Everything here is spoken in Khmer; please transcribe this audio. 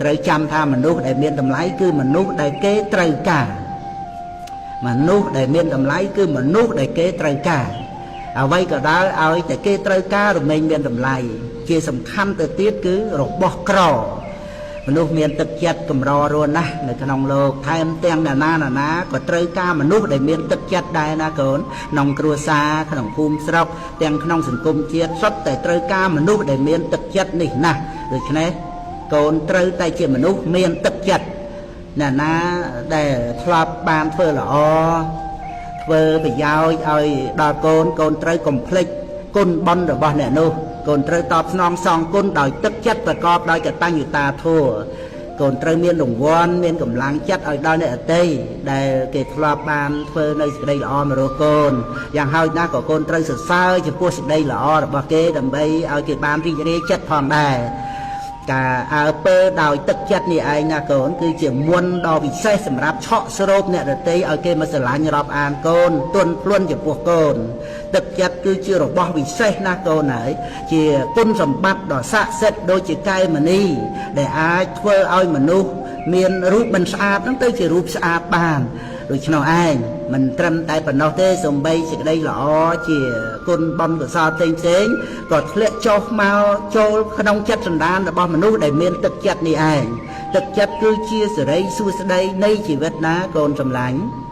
ត្រូវចាំថាមនុស្សដែលមានតម្លៃគឺមនុស្សដែលគេត្រូវការមនុស្សដែលមានតម្លៃគឺមនុស្សដែលគេត្រូវការអ្វីក៏ដោយឲ្យតែគេត្រូវការរមែងមានតម្លៃជាសំខាន់ទៅទៀតគឺរបស់ក្រមនុស្សមានទឹកចិត្តកម្ររស់ណាស់នៅក្នុងលោកថែមទាំងណានាណានាក៏ត្រូវការមនុស្សដែលមានទឹកចិត្តដែរណាកូនក្នុងគ្រួសារក្នុងភូមិស្រុកទាំងក្នុងសង្គមជាតិសុទ្ធតែត្រូវការមនុស្សដែលមានទឹកចិត្តនេះណាស់ដូច្នេះកូនត្រូវតែជាមនុស្សមានទឹកចិត្តណានាដែលធ្លាប់បានធ្វើល្អធ្វើប្រយោជន៍ឲ្យដល់កូនកូនត្រូវកុំភ្លេចគុណបុណ្យរបស់អ្នកនោះកូនត្រូវតបស្នងសងគុណដោយទឹកចិត្តប្រកបដោយកតញ្ញូតាធម៌កូនត្រូវមានរង្វាន់មានកម្លាំងចិត្តឲ្យដល់អ្នកដទៃដែលគេធ្លាប់បានធ្វើនៅសេចក្តីល្អមករកកូនយ៉ាងហោចណាស់ក៏កូនត្រូវសរសើរចំពោះសេចក្តីល្អរបស់គេដើម្បីឲ្យគេបានរីករាយចិត្តផងដែរការអើពើដោយទឹកចិត្តនេះឯងណាកូនគឺជាមន្តដ៏វិសេសសម្រាប់ឆក់ស្រូបអ្នកដទៃឲ្យគេមកស្រឡាញ់រាប់អានកូនទន់ភ្លន់ចំពោះកូនទឹកចិត្តគឺជារបស់វិសេសណាស់កូនហើយជាគុណសម្បត្តិដ៏ស័ក្តិសិទ្ធិដូចជាកែវមณีដែលអាចធ្វើឲ្យមនុស្សមានរូបមិនស្អាតហ្នឹងទៅជារូបស្អាតបានដូច្នោះឯងមិនត្រឹមតែប៉ុណ្ណោះទេសំបីសេចក្តីល្អជាគុណបុណ្យកុសលផ្សេងផ្សេងក៏ធ្លាក់ចុះមកចូលក្នុងចិត្តសន្តានរបស់មនុស្សដែលមានទឹកចិត្តនេះឯងទឹកចិត្តគឺជាសិរីសួស្តីនៃជីវិតណាកូនសម្លាញ់។